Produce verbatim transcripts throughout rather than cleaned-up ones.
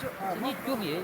ཉིད་སྐྱུག་ཡེ།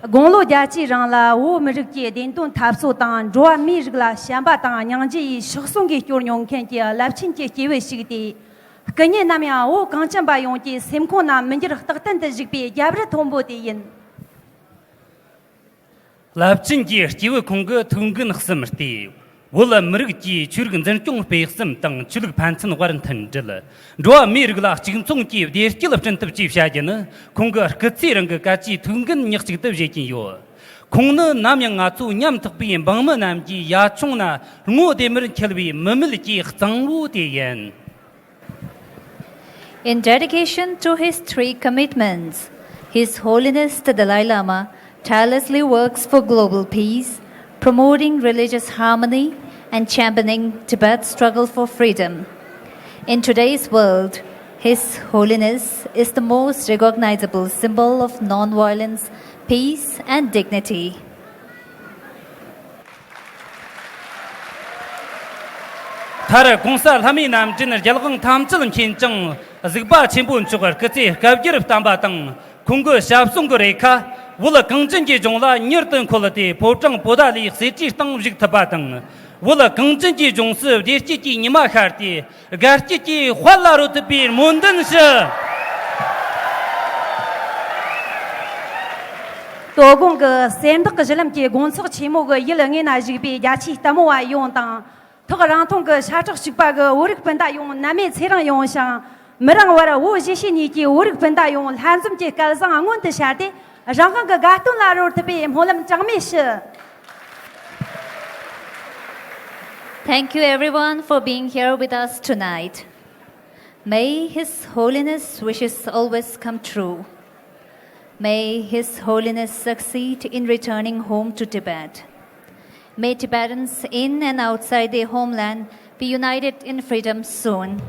དགུང་ལོ་བརྒྱད་ཅུའི་རིང་ལ་བོད་མི་རིགས་ཀྱི་བདེན་དོན་འཐབ་རྩོད་དང་འགྲོ་བ་མིའི་རིགས་ལ་བྱམས་པ་དང་སྙིང་རྗེ་ཡི་ཕྱག་ཟུང་གིས་སྐྱོར་མྱོང་མཁན་གྱི་རླབས་ཆེན་གྱི་སྐྱེས་བུ་ཞིག་སྟེ། སྐུ་ཉིད་ནམ་ཡང་བོད་གངས་ཅན་པ་ཡོངས་ཀྱི་སེམས་ཁོང་ན་མི་འགྱུར་རྟག་བརྟན་དུ་བཞུགས་པའི་རྒྱལ་བུ་མཐོན་པོ་དེ་ཡིན། རླབས་ཆེན་གྱི་སྐྱེས་བུ་ཁོང་གི་ཐུགས་འགན་གསུམ་སྟེ། བོད་མི་རིགས་ཀྱི་ཆོས་རིག་འཛིན་སྐྱོང་སྤེལ་གསུམ་དང་ཆོས་ལུགས་ཕན་ཚུན་དབར་མཐུན་སྒྲིལ། འགྲོ་བ་མིའི་རིགས་ལ་གཅིག་མཚུངས་ཀྱི་བདེ་སྐྱིད་བསྐྲུན་ཐབས་བཅས་བྱ་རྒྱུ་ནི་ཁོང་གི་སྐུ་ཚེ་རིང་གི་གལ་ཆེའི་ཐུགས་འགན་ཉག་གཅིག་ཏུ་བཞེས་ཀྱིན་ཡོད། ཁོང་ནི་ནམ་ཡང་ང་ཚོ་ཉམ་ཐག་པའི་འབངས་མི་རྣམས་ཀྱི་ཡ་ཆུང་ན་སྔོ་ལྡེམ་མར་འཁྱིལ་བའི་མི་མེད་ཀྱི་གཙང་བོ་དེ་ཡིན། In dedication to his three commitments, His Holiness the Dalai Lama tirelessly works for global peace, promoting religious harmony, and championing Tibet's struggle for freedom. In today's world, His Holiness is the most recognizable symbol of non-violence, peace, and dignity. མཐར་༸གོང་ས་ལྷ་མིའི་རྣམ་འདྲེན་རྒྱལ་དབང་ཐམས་ཅད་མཁྱེན་ཅིང་གཟིགས་པ་ཆེན་པོ་མཆོག་སྐུ་ཚེ་སྐབས་རྒྱར་བརྟན་པ་དང་། ཁོང་གི་ཞབས་ཟུང་གི་རེ་ཁ་བོད་གངས་ཅན་གྱི་ལྗོངས་ལ་མྱུར་དུ་འཁོད་དེ་ཕོ་བྲང་པོ་ཏཱ་ལའི་གསེར་ཁྲིའི་སྟེང་བཞུགས་ཐུབ་པ་དང་། བོད་གངས་ཅན་གྱི་ལྗོངས་སུ་བདེ་སྐྱིད་ཀྱི་ཉི་མ་ཤར་ཏེ། དགའ་སྐྱིད་ཀྱི་དཔལ་ལ་རོལ་ཐུབ་པའི་སྨོན་འདུན་ཞུ། དོ་དགོང་གི་གསེར་འདེགས་གཞི་ལམ་གྱི་དགོང་ཚོགས་ཆེན་མོ་གི་ཡུལ་ལྔ་ན་བཞུགས་པའི་རྒྱ་ཆེའི་ལྟད་མོ་བ་ཡོངས་དང་། ཐག་རིང་ཐུང་གི་ཤ་ཁྲག་གཅིག་པ་གི་བོད་རིགས་སྤུན་ཟླ་ཡོངས་ནད་མེད་ཚེ་རིང་ཡོང་ཞིང་། མི་རིང་བར་བོད་གཞིས་བྱེས་གཉིས་ཀྱི་བོད་རིགས་སྤུན་ཟླ་ཡོངས་ལྷན་འཛོམས་ཀྱི་སྐལ་བཟང་མངོན་དུ་ཤར་ཏེ། རང་དབང་གི་དགའ་སྟོན་ལ་རོལ་ཐུབ་པའི་སྨོན་ལམ་གྲངས་མེད་ཞུ། Thank you everyone for being here with us tonight. May His Holiness' wishes always come true. May His Holiness succeed in returning home to Tibet. May Tibetans in and outside their homeland be united in freedom soon.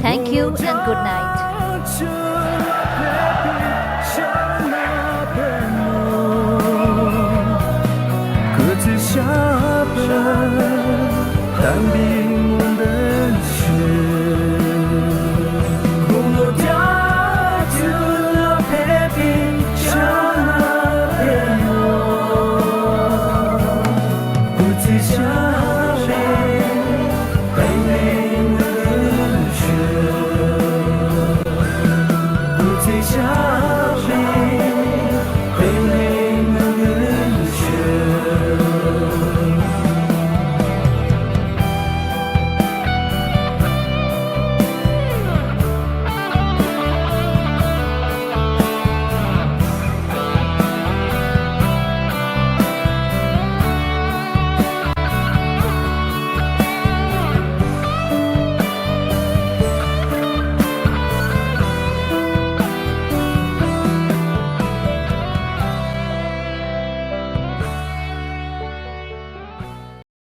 Thank you and good night.